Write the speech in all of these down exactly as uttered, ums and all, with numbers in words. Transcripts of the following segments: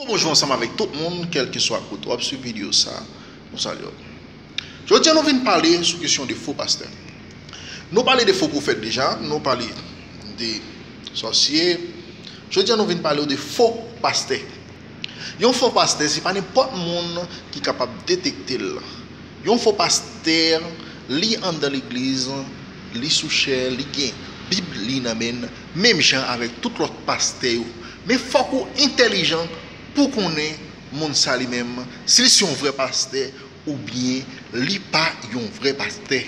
Bonjou ansanm avèk tout moun, kèlkeswa kote w ap swiv videyo sa, nou salye w. Jodi a nou vin pale sou kesyon de fo pastè. Nou pale de fo pwofèt deja, nou pale de sòsye. Jodi a nou vin pale w de fo pastè. Yon fo pastè, se pa nenpòt moun ki kapab detekte l. Yon fo pastè, li anndan legliz, li sou chè, li gen Bib li nan men l, menm jan avèk tout lòt pastè yo. Men fòk ou entèlijan pou konnen moun sa li menm, si l se yon vrè pastè oubyen li pa yon vrè pastè.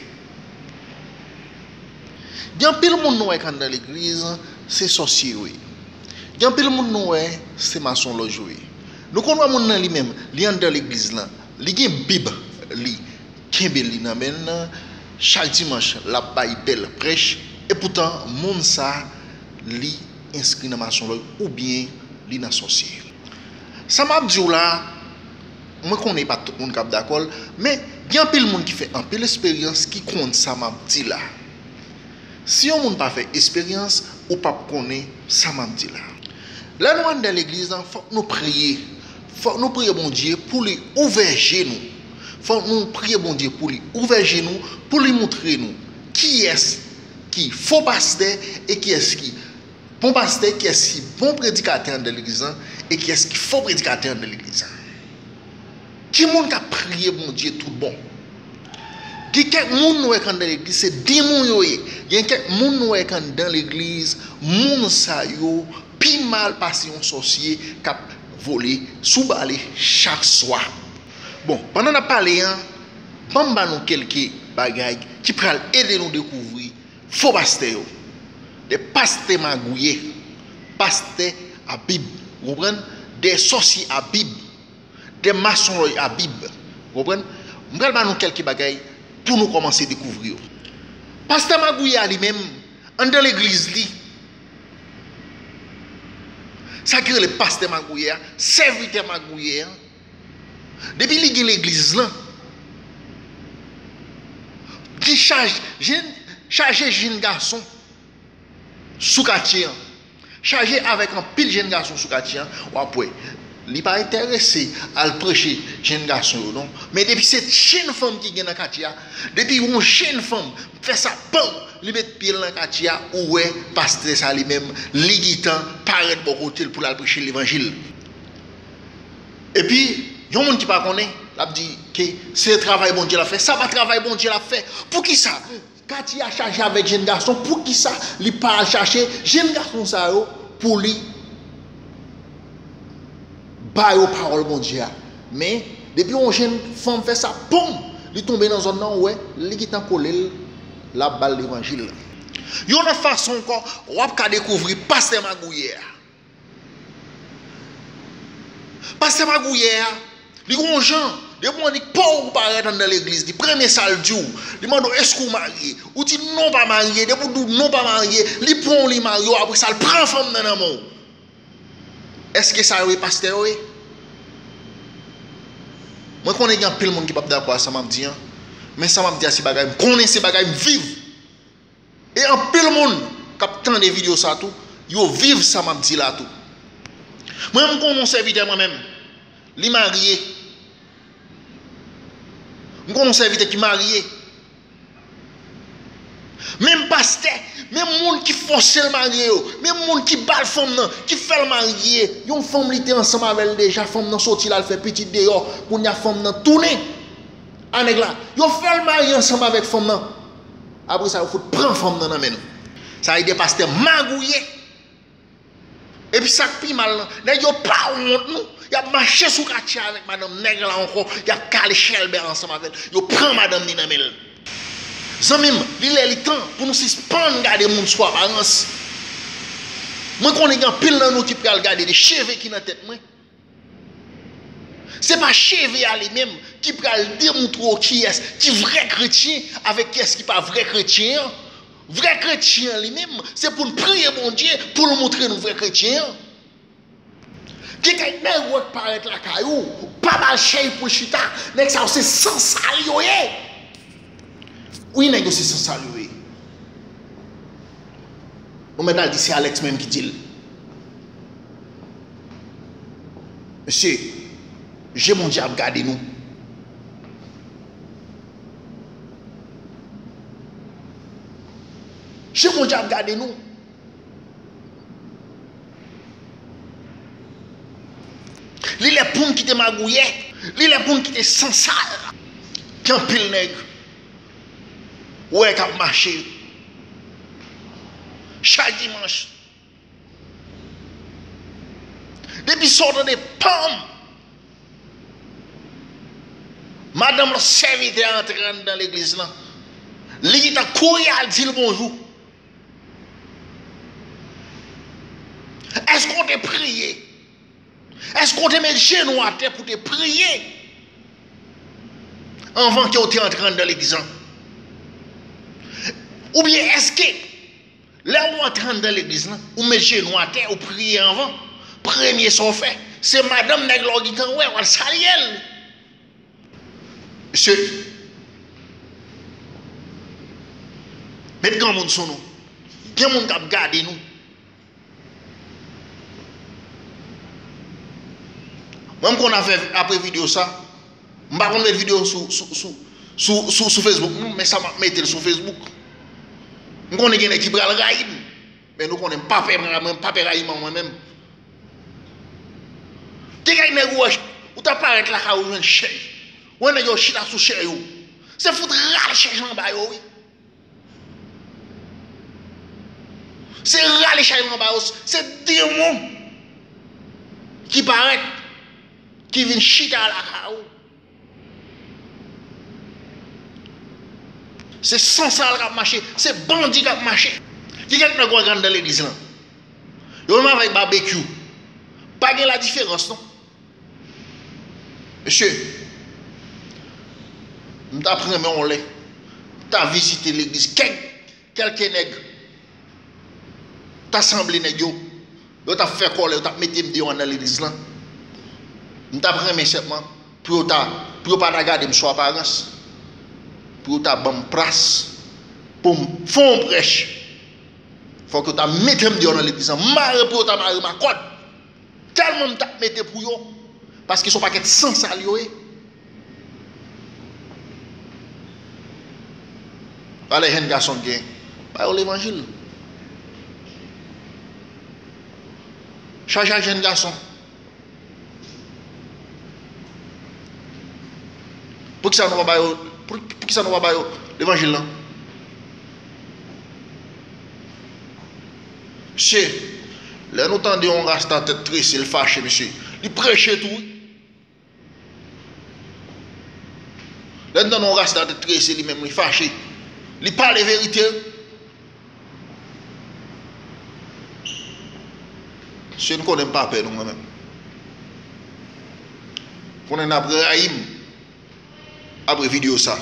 Gen anpil moun nou wè k anndan legliz, se sòsye yo ye. Gen anpil moun nou wè, se masonlòj yo ye. Nou konn wè moun nan li menm, li anndan legliz lan, li gen Bib li, kenbe li nan men l, chak dimanch l ap bay bèl prèch, epoutan moun sa li enskri nan masonlòj oubyen li nan sòsye. Sa m ap di w la, mwen konnen e pa tout moun k ap dakò l, men gen anpil moun ki fè anpil esperyans ki konn sa m ap di la. Si yon moun pa fè esperyans, ou p ap konnen sa m ap di la. Lè nou anndan legliz lan, fòk nou priye. Fòk nou priye Bondye pou li ouvè je nou. Fòk nou priye Bondye pou li ouvè je nou, pou li moutre nou kiyès ki fo pastè e kiyès ki bon pastè, kiyès ki bon predikatè anndan legliz lan e kiyès ki fo predikatè anndan legliz lan. Ki moun k ap priye Bondye tout bon? Gen kèk moun nou wè k anndan legliz, se demon yo ye. Gen kèk moun nou wè k anndan legliz, moun sa yo pi mal pase yon sòsye k ap vole sou bale chak swa. Bon, pandan n ap pale a, ban m ba nou kèlke bagay ki pral ede nou dekouvri fo pastè yo. De pastè magouyè, pastè a Bib, ou konprann? De sòsye a Bib, de masonlòj a Bib, ou konprann? M pral ba nou kèlke bagay pou nou kòmanse dekouvri yo. Pastè magouyè a li menm, anndan legliz li, sa ki rele pastè magouyè a, sèvitè magouyè a, depi li gen legliz lan, li chaje, chaje jenn gason sou katye an. Chaje avèk anpil jenn gason sou katye an, w ap wè. Li pa enterese al preche jenn gason yo, non. Men depi se jenn fanm ki gen nan katye a, depi yon jenn fanm fè sa, panm, li met pye l nan katye a, ou wè pastè sa li menm, li gentan parèt bò kote l pou l al preche levanjil. Epi, yon moun ki pa konnen, l ap di ke se travay Bondye l ap fè. Sa pa travay Bondye l ap fè. Poukisa? Katye a chaje avèk jenn gason, poukisa li pa al chache jenn gason sa yo pou li ba yo pawòl Bondye a? Men, depi yon jenn fanm fè sa, poum! Li tonbe nan zòn nan, ou wè, li gentan kole l, l ap ba l levanjil. Yon lòt fason ankò, w ap ka dekouvri pastè magouyè a. Pastè magouyè a, li gon jan, depi w annik pa w parèt anndan legliz, li premye sa l di w, li mande w èske w marye. Ou di non, pa marye. Depi w di w non, pa marye, li pran w, li marye w, apre sa l pran fanm nan nan men w. Èske sa yo e pastè yo ye? Mwen konnen gen anpil moun ki p ap dakò a sa m ap di an, men sa m ap di a se bagay m konnen, se bagay m viv. E anpil moun k ap tande videyo sa tou, yo viv sa m ap di la tou. Mwen, m konn yon sèvitè mwen menm, li marye. M konn yon sèvitè ki marye. Menm pastè, menm moun ki fòse l marye yo, menm moun ki ba l fanm nan, ki fè l marye. Yon fanm li te ansanm avè l deja, fanm nan soti l al fè pitit deyò, kounye a fanm nan tounen a nèg la. Yo fè l marye ansanm avèk fanm nan. Apre sa, yo fout pran fanm nan nan men nou. Sa e de pastè magouyè. Epi sa k pi mal lan, nèg yo pa wont non. Y ap mache sou katye avèk madanm nèg la ankò, y ap kale chèlbè ansanm avè l. Yo pran madanm li nan men l. Zanmi m, li lè li tan pou nou sispann gade moun sou aparans. Mwen konnen gen anpil nan nou ki pral gade de cheve ki nan tèt mwen. Se pa cheve a li menm ki pral demoutre w kiyès ki vrè kretyen avèk kiyès ki pa vrè kretyen an. Vrè kretyen an li menm, se pou n priye Bondye pou l moutre nou vrè kretyen an. Gen kèk nèg ou wè k parèt lakay ou, ou pa ba l chèy pou l chita, nèg sa yo se sansal yo ye. Wi, nèg yo se sansal yo ye. Nou mèt al di se Alex menm ki di l. Mesye, je Bondye ap gade nou. Je Bondye ap gade nou. Li lè pou n kite magouyè. Li lè pou n kite sansal. Gen anpil nèg ou wè k ap mache chak dimanch. Depi sa w tande, panm! Madanm lòt sèvitè a antre anndan legliz lan. Li gentan kouri al di l bonjou. Èske w te priye? Èske w te met jenou atè pou te priye anvan ke w te antre anndan legliz lan? Oubyen èske lè w antre anndan legliz lan, ou met jenou atè, ou priye anvan? Premye sa w fè, se madanm nèg la w gentan wè, w al salye l. Mesye, met granmoun sou nou. Gen moun k ap gade nou. Mwen, m konn afè apre videyo sa. M pa konn met videyo sou, sou, sou, sou, sou, sou Facebook, non, men sa m ap mete l sou Facebook. M konnen gen nèg ki pral rayi m. Men nou konnen m pa pè, mwen, m pa pè rayi mwen menm. Te gen nèg ou wè, ou ta parèt lakay ou jwenn chèz. Ou wè nèg yo chita sou chèz yo. Se fout rale chèz lan ba yo, wi. Se rale chèz lan ba yo. Se demon ki parèt, ki vin chita lakay ou. Se sansal k ap mache, se bandi k ap mache. Ki kèk nèg w wè k anndan legliz lan? Yo menm avèk babekyou. Pa gen ladiferans, non. Mesye, m t ap renmen yon lè, m ta vizite legliz kèk, kèlke nèg ta sanble nèg yo, yo t ap fè kòlè, yo t ap mete m deyò anndan legliz lan. M t ap renmen senpman pou yo ta, pou yo pa ta gade m sou aparans, pou yo ta ban m plas pou m fè yon prèch. Fòk yo ta mete m deyò nan legliz lan, mare pou yo ta mare m a kòd. Tèlman m t ap mete pou yo, paske se yon pakèt sansal yo ye. Valè jèn gason k gen, ba yo levanjil. Chaje ak jèn gason. Poukisa nou pa ba yo, pou, poukisa nou pa ba yo levanjil lan? Mesye, lè nou tande yon rasta tèt trese, l fache, mesye. Li preche tou, wi. Lè n tande yon rasta tèt trese, li menm, li fache. Li pale verite. Mesye, n konnen m pa pè nou, mwen menm. Konnen n ap rayi m apre videyo sa.